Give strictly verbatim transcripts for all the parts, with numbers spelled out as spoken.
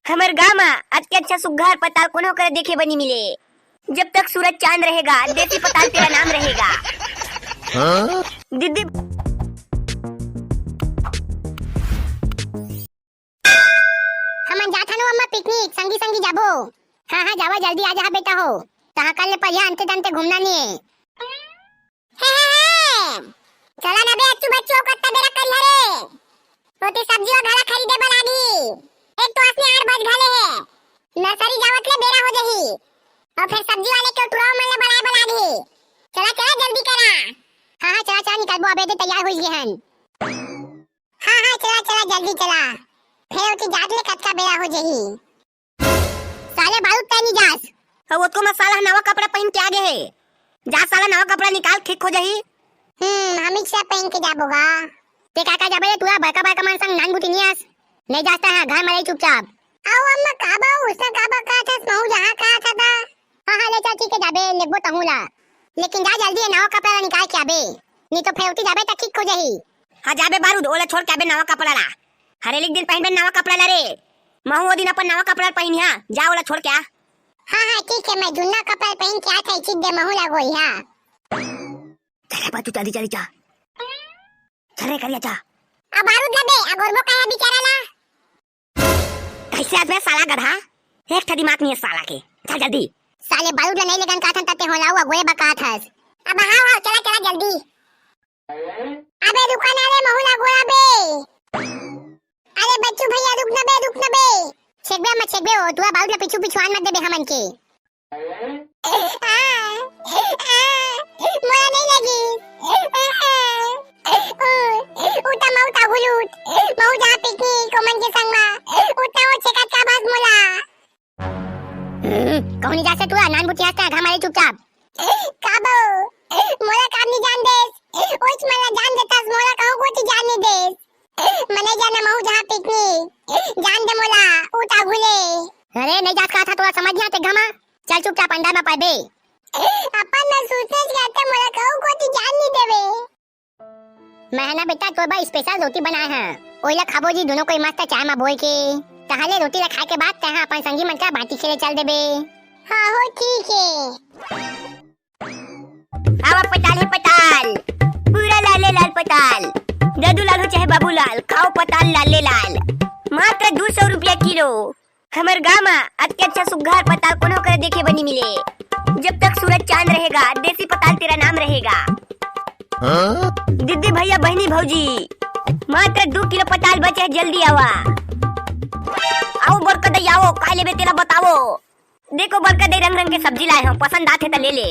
हमर गांव म अतके अच्छा सुग्घर पताल कोनो करा देखे बर नी मिले। जब तक सूरज चांद रहेगा, देसी पताल तेरा नाम रहेगा। हाँ? दीदी। हमन जात हन अम्मा picnic, संगी संगी जाबो। हाँ, हाँ, जावा जल्दी आ जा बेटा हो। तहाँ कल ले परिया अंते दंते घूमना नहीं है। हे, हे, हे। चला ना बे अच्छू बच्चू, कत्ता बेरा करिहा रे। ओती सब्जी वा घला खरीदे बर लागही। एक तो असने आठ बज घले हे। नर्सरी जावत ले बेरा हो जही। अउ फेर सब्जी वाले के टुरा मन ले बलाए बर लागही। चला, चला जल्दी करा। हाँ, हाँ, चला, चला निकलबो, अबे दे तैयार होई गे हन। हाँ, हाँ, चला, चला, जल्दी चला। फेर ओती जात ले कतका बेरा हो जही। साले बारूद तैं नी जास। अउ ओतको म साला ह नवा कपड़ा पहिन के आगे हे। जा साला नवा कपड़ा निकाल, ठीक हो जही। हम्म, हमीच ला पहिन के जाबो गा। ते का का जाबे रे टुरा, बड़का बड़का मन संग नान बुटी नी आस। नहीं जास तैं ह, घर म रही चुपचाप। अउ अम्मा का बा, उसने का बा कहा था, महू जहाँ कहा था ता। हाँ, हाँ, ले चल, ठीक है, जाबे, लेगबो तहूँ ला। लेकिन जा जल्दी, ये नवा कपड़ा ला निकाल के आबे, नी तो फेर ओती जाबे त ठीक हो जही। हाँ, जाबे बारूद, ओला छोड़ के आबे नवा कपड़ा ला। हरेक दिन पहिनबे नवा कपड़ा ला रे। महू ओ दिन अपन नवा कपड़ा ला पहिनिहा, जा ओला छोड़ के आ। हाँ, हाँ, ठीक है, मैं जुन्ना कपड़ा ला पहिन के आत है, चित दे महू ला गोई, हाँ। चल रे बच्चू, जल्दी, जल्दी जा। चल रे करिया, जा। अब बारूद ला बे, अगोरबो का है बेचारा ला? कैसे आदमी साला गधा? एक ठा दिमाग नहीं है साला के। चल जल्दी। साले बारूद ला नहीं लेगन कहत हन तते होला हुआ गोए बकात हस। अब हाँ, हाँ, चला, चला जल्दी। अबे रुका ना रे, महू ला गोरा बे। अरे बच्चू भैया, रुक ना बे, रुक ना बे। छेकबे, हम छेकबे हो, टुरा बारूद ला पीछू पीछू आन मत देबे हमन के। मोला नहीं लगी। उ, उता मउता हुलूत, मऊ जहाँ पिकनिक, ओमन के संग मा। उता वो छेकत का भाग मोला। हम्म, कहूँ नहीं जा से टुरा, नान बुटी हंसता है, घाम मारे चुपचाप। का बो? मोला काम नहीं जान देस। ओइच मन ला जान देतस, मोला कहूँ कोती जान नहीं देस। मने जाना महू जहाँ पिकनिक। जान दे मोला, उता घुले। अरे, नहीं जात कहा था, टुरा समझ नहीं आते घामा। चल चुपचाप अंडा में पाबे। अपन में सोचेच करते मोला कहूँ कोती जान नहीं देवे। मैं है ना बेटा, तोर बर special रोटी बनाए हैं, ओइला खाबो जी दोनों कोई मस्त चाय में बोल के। तहले रोटी ला खाए के बाद तहाँ अपन संगी मन का बाटी खेले चल देबे। हाँ हो, ठीक है। आवा पताल हे पताल, पूरा लाले लाल पताल। दादू लाल हो चाहे बाबू लाल, खाओ पताल लाले लाल। मात्र दू सौ रुपया किलो। हमर गांव म अतके अच्छा सुग्घर पताल कोनो करा देखे बर नी मिले। जब तक सूरज चांद रहेगा, देसी पताल तेरा नाम रहेगा। हाँ? दीदी भैया बहनी भौजी, मात्र दू किलो पताल बचे है, जल्दी आवा। आओ बड़का दई आओ, काय लेबे तेला बताओ। देखो बड़का दई रंग रंग के सब्जी लाए हंव, पसंद आथे त ले ले।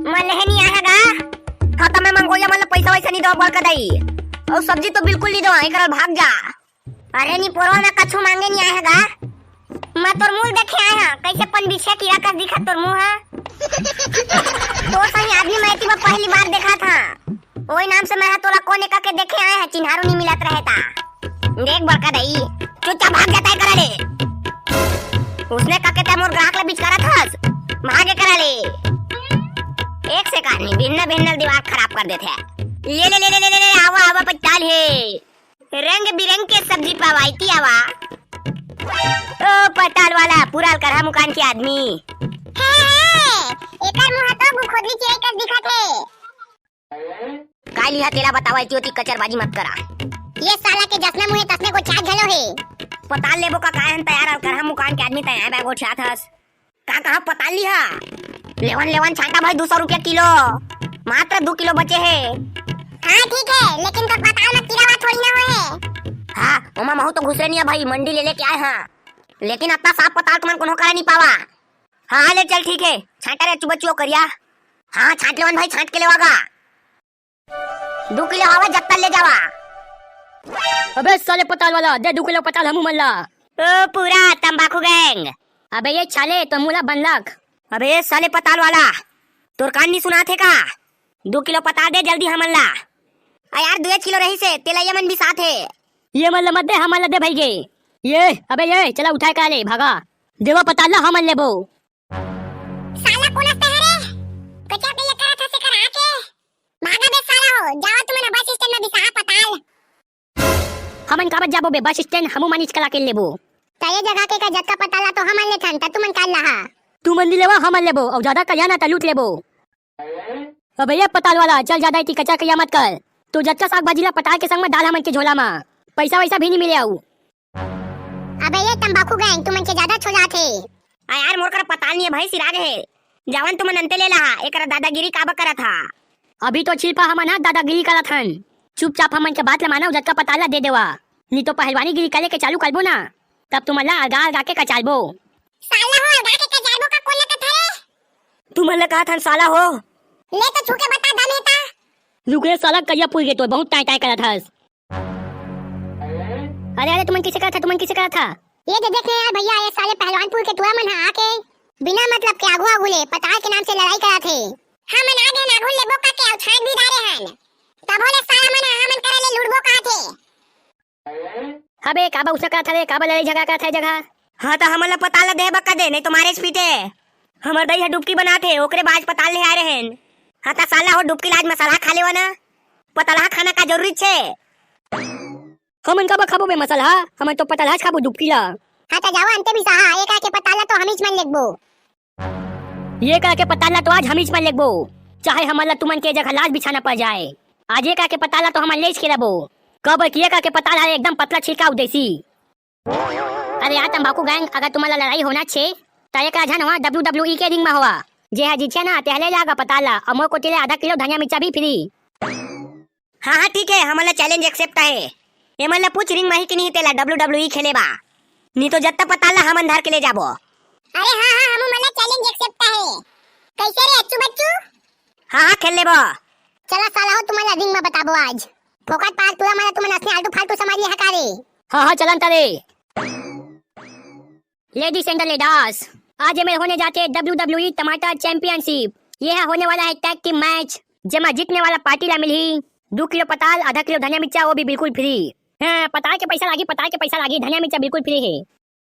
मैं लेहे नी आए हंव गा। हाँ त मैं मंगोइया मन ला पैसा वैसा नी दो बड़का दई। अउ सब्जी तो बिल्कुल नी दो, एक भाग जा। अरे नी पोरवा, मैं कछु मांगे नी आए हंव गा। मैं तोर मुंह देखे आए हंव, कैसे पन बिछिया कीरा कस दिखत तोर मुंह ह। तोर सही आदमी मैं एती बर पहली बार देखत हंव। ओई नाम से मैं ह तोला कोने का के देखे आए हंव, चिन्हारू नी मिलत रहे ता। देख बड़का दई, चुपचाप भाग जाता है करा ले। उसने का के तैं मोर ग्राहक ला बिचकारत हस, भागे करा ले। एक से कारनी भिन्न भिन्न दिमाग खराब कर देथे। ले ले ले ले ले ले, आवा आवा पताल हे। रंग बिरंग के सब्जी पावा, एती आवा। ओ पताल वाला, पूरा अलकरहा मुकान के आदमी। हे, हे, एकर मुंह तो गुखोदली चिरई कस दिखत हे। काय लिहा तेला बतावा, एती ओती कचरबाजी मत करा। ये साला के जसने मुंह हे तसने गोचात घलो हे। पताल लेबो का काय हन तैयार अलकरहा मुकान के आदमी, तैं आए बाय गोठियात हस। का कहा पताल लिहा? लेवन लेवन छांटा भाई, दू सौ रुपया किलो। मात्र दू किलो बचे हे। हाँ ठीक है, लेकिन तो पताल में कीरा वा थोड़ी ना होए हे। हाँ, ओमा महू तो घुसरे नहीं है भाई, मंडी ले लेके आए हाँ। लेकिन अतना साफ पताल तुमन कोनो करा नहीं पावा। हाँ, हाँ, ले चल ठीक है, छांटा रे चुबचुओ करिया। हाँ, छांट लेवन भाई, छांट के लेवा गा। दू किलो हवा जत्ता ले जावा। अबे साले पताल वाला, दे दू किलो पताल हमू मन ला। ओ पूरा तंबाकू गैंग। अबे ये छाले तो मुला बनलक। अबे ये साले पताल वाला, तोर कान नी सुनात हे का? दू किलो पताल दे जल्दी हमन ला। आ यार, दुए किलो रहिस हे, तेला ये मन बिसात हे। ये मन ला मत दे, हमन ला दे भई गे। ये, अबे ये, चला उठाए का ले, भागा। देवा पताल ला हमन लेबो। साला कोन हस तैं रे? कचर कइया करत हस एकर आके? भागा बे साला हो, जावा तुमन बस स्टैंड में बिसाहा पताल। हमन काबर जाबो बे बस स्टैंड, हमू मन इचकला के लेबो। त ये जगह के का जतका पताल ला तो हमन लेथन, त तुमन काट लहा। तुमन नी लेवा, हमन लेबो, अउ जादा कहिया ना त लूट लेबो। अबे ये पताल वाला, चल जादा इति कचर कहिया मत कर। तो जतका साग भाजी ला पताल के संग म डाल हमन के झोला म। पइसा वइसा भी नी मिले अउ। अबे ये तंबाकू गैंग, तुमन के जादा छोजात हे। आ यार, मोर करा पताल नी हे भाई, सिरा गे हे। जावन तुमन अंते ले लहा, एकरा दादागिरी काबर करत हा? अभी तो छिलपा हमन हा दादागिरी करत हन। चुपचाप हमन के बात ल माना, जतका पताल ला दे देवा। नी तो पहलवानी गिरी करे के चालू करबो ना, तब तुमन ला अलगा अलगा के कचारबो। साला हो, अलगा के कचारबो का कोन ला कथे रे? तुमन ला कहत हन साला हो। ले तो छू के बता, दम हे ता। रुक रे साला, करिया पुर गे तो बहुत टाई टाई करत हस। अरे, अरे, तुमन कइसे करत हा, तुमन कइसे करत हा? ये दे देख ना यार भइया, ये साले पहलवानपुर के टूरा मन ह आके बिना मतलब के आगू आगू ले पताल के नाम से लड़ाई करत हे। हमन आगे ना घुल लेबो का के अउ छांट भी डारे हन। तभो ले साला मन ह हमन करा ले लुड़बो कहत हे। अबे, काबर उसे करत हा रे, काबर लड़ाई झगड़ा करत हा ए जगह? हाँ, त हमन ला पताल ला दे बक्का दे, नहीं तो मारे पीटे। हमर दई ह डुबकी बनात हे, ओकरे बाज पताल ले आए रहेन। हाँ, त साला हो डुबकी लाज मसाला खा लेवा ना। पताल हा खाना का जरूरी छे? हमन काबर खाबो बे मसाला? हमन तो पताल हा खाबो डुबकी ला। हाँ, त जावा अंते बिसाहा, ये करा के पताल ला तो हमीच मन लेगबो। ये करा के पताल ला तो आज हमीच मन लेगबो, चाहे हमन ला तुमन के जगह लाज बिछाना पड़ जाए। आज ये करा के पताल ला तो हमन लेच के लेबो, काबर कि ये करा के पताल हा एकदम पतला छिलका अउ देसी। अरे यार तंबाकू गैंग, अगर तुमन ला लड़ाई होना छे, त ये करा झन होवा, डब्ल्यू डब्ल्यू ई के रिंग म होवा। जे हा जीतथे ना, तेहा ले जागा पताल ला, अउ मोर कोति ले आधा किलो धनिया मिर्चा भी फ्री। हाँ, हाँ, ठीक हे, हमन ला चैलेंज एक्सेप्ट हे। एमन ला पूछ रिंग म ही कि नहीं तेला डब्ल्यू डब्ल्यू ई खेले बा। नी तो जत्ता पताल ला हमन धर के ले जाबो। अरे हाँ, हाँ, हमू मन ला चैलेंज एक्सेप्ट हे। कइसे रे अच्छू बच्चू? हाँ, हाँ, खेल लेबो। चला साला हो, तुमन ला रिंग म बताबो आज। फोकट पार टूरा मन ला तुमन असने आलतू फालतू समझ ले हका रे। हाँ, हाँ, चलन त रे। Ladies and the ladies, आज ये मेर होने जाथे डब्ल्यू डब्ल्यू ई टमाटर चैंपियनशिप। ये हा होने वाला हे टैग टीम मैच, जेमा जीतने वाला पार्टी ला मिलही दू किलो पताल, आधा किलो धनिया मिर्चा, वो भी बिल्कुल फ्री। हाँ, पताल के पइसा लागही, पताल के पइसा लागही, धनिया मिर्चा बिल्कुल फ्री हे।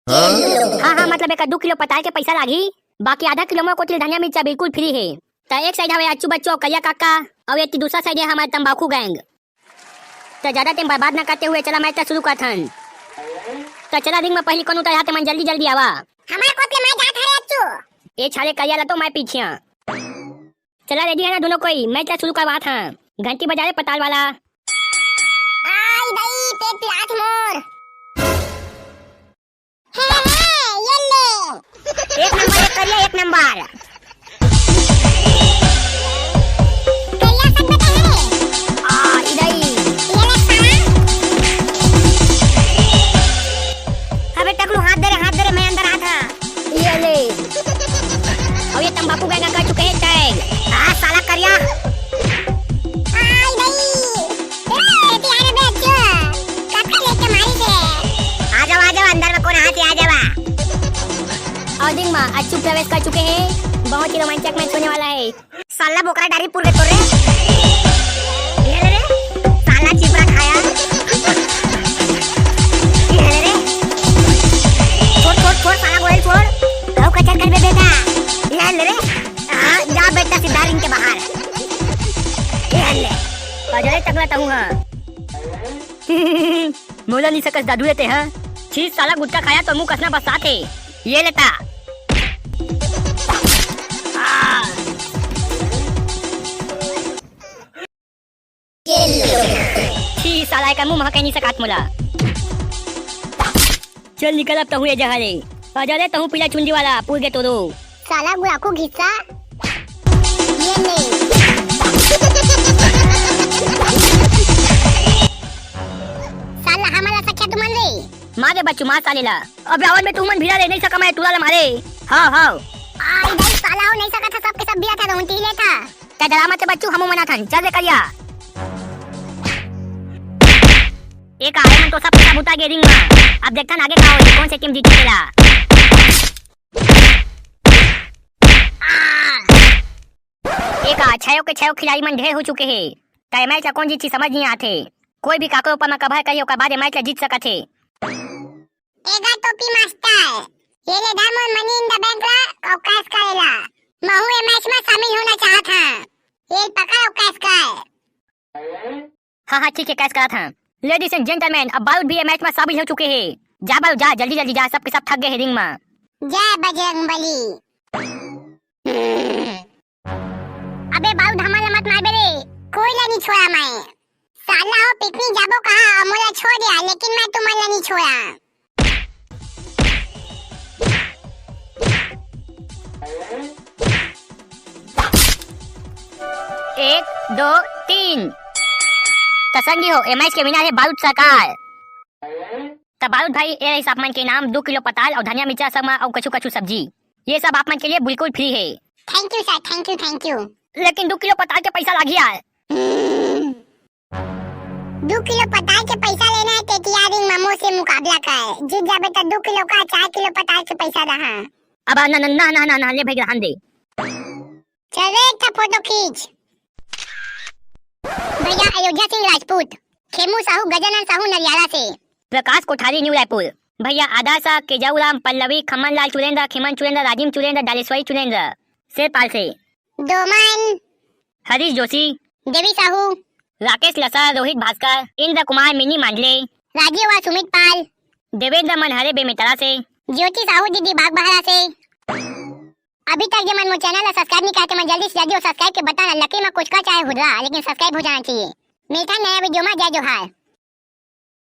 हाँ, हाँ, मतलब एकर दू किलो पताल के पइसा लागही, बाकी आधा किलो मोर कोति ले धनिया मिर्चा बिल्कुल फ्री हे। त एक साइड हवे अच्छू बच्चू अउ करिया काका, अउ एती दूसरा साइड हे हमर तंबाकू गैंग। त जादा टाइम बर्बाद न करते हुए चला मैच ला शुरू करथन। त चला रिंग म पहिली कोन उतरही तेमन जल्दी जल्दी आवा। हमर कोति ले मैं जात हरे अच्छू। ए छाले करिया ला तो मैं पीछिया। चला रेडी हे ना दूनों कोई, मैच ला शुरू करवात हन। घंटी बजा रे पताल वाला। आई दई, पेट पिरात मोर। हे, हे, ये ले। एक नंबर, एक करिया, एक नंबर। करिया सब बेटा है। आ, इधर ही। ये ले साला। अबे टकलू, हाथ दे रे, हाथ दे रे, मैं अंदर आता। ये ले। अब ये तंबाकू गैंग कर चुके हैं टैग। आ, साला करिया। आई दई। ए, प्यारे बच्चों, कब का लेके मारी से? आ जाओ, आ जाओ, अंदर में कौन हाथ है, आ जावा। और रिंग में अच्छू प्रवेश कर चुके हैं। बहुत ही रोमांचक मैच होने वाला है। साला बोकरा डारी पुर के तोरे। ये ले रे, साला चिपरा खाया। ये ले रे, छोड़, छोड़, छोड़, साला गोयल छोड़। आओ कचर कर बे बेटा। ये ले रे, हाँ, जा बेटा सीधा रिंग के बाहर। ए हल्ले, अजरे तगला तहूँ हा। मोला नी सकस दादू लेते हा। छी साला गुटखा खाया तो मुँह कसना बरसात हे। ये लेता। आ। छी साला एकर मुँह महके नी सकात मोला। चल निकल अब तहूँ ए जगह ले। अजरे तहूँ पीला चुंदी वाला, पुर गे तोरो। साला गुड़ाखू घिस्सा। ये ले। साला हमला सख्या तुमन रे। मारे बच्चू, मार साले ला। अबे आवाज में तुमन भिड़ा ले, नहीं सका मैं टूरा ला मारे। हाँ, हाँ। आई भाई साला हो, नहीं सका था, सबके सब भिड़ा था, तो उनकी ले था। तैं डरा मत बच्चू, हमू मना थन। चल रे करिया। एक आए मन तो सब पैसा बुता गे रिंग में। अब देखथन आगे का होही, कौन से टीम जीतथे तेला। एक आ, छयो के छयो खिलाड़ी मन ढेर हो चुके हे। तय मैच ला कौन जीतही समझ नहीं आथे। कोई भी काकरो ऊपर में कभर करी ओकर बाद ये मैच ला जीत सकत हे। एगा टोपी मास्टर, ये ले दा मोर Money in the Bank ला अउ cash करेला। महू ये मैच में शामिल होना चाहत हां। ये पकड़ अउ cash कर। हाँ, हाँ, ठीक है, cash करत हां। Ladies and gentlemen, अब बारूद भी ये मैच में शामिल हो चुके हैं। जा बालू, जा, जल्दी जल्दी जा, सबके सब थक गए हे रिंग म। जय बजरंग बली। अबे बालू, धमाल मत मारबे रे, कोई ला नहीं छोड़ा मैं। साला हो पिकनिक जाबो कहा, मोला छोड़ दिया, लेकिन मैं तुमन ला नहीं छोड़ा। एक, दो, तीन। त संगी हो, ए मैच के विनर हे बारूद सरकार। त बारूद भाई, ए रहिस आप मन के नाम, दू किलो पताल अउ धनिया मिर्चा संग म अउ कछु कछु सब्जी। ये सब आप मन के लिए बिल्कुल फ्री हे। Thank you sir, thank you, thank you. लेकिन दू किलो पताल के पैसा लागही यार। हम्म। दू किलो पताल के पैसा लेना हे, तेतिया रिंग म मोर से मुकाबला कर। जीत जाबे त दू किलो का, चार किलो पताल के पैसा दहा। अब ना, ना, ना, ना, ना, ना, ले भाई, रहन दे। चल रे, एक ठा फोटो खींच। भैया, अयोध्या सिंह राजपूत, खेमू साहू, गजानन साहू नरियाला से। प्रकाश कोठारी, न्यू रायपुर। भैया, आदर्श, केजाऊ राम, पल्लवी, खमन लाल चुरेंद्र, खिमन चुरेंद्र, राजिम चुरेंद्र, डालेश्वरी चुरेंद्र, शेरपाल से। डोमन। हरीश जोशी। देवी साहू। राकेश लसा, रोहित भास्कर, इंद्र कुमार, मिनी मांडले। राजीव और सुमित पाल। देवेंद्र मनहरे बेमेतरा से। ज्योति साहू दीदी बागबहरा से। अभी तक जे मन मोर चैनल ला सब्सक्राइब नहीं करे, ते मन जल्दी से जल्दी वो सब्सक्राइब के बटन ला लकीर में कुचका चाहे हुर्रा, लेकिन सब्सक्राइब हो जाना चाहिए। मिलता है नया वीडियो में। जय जोहार।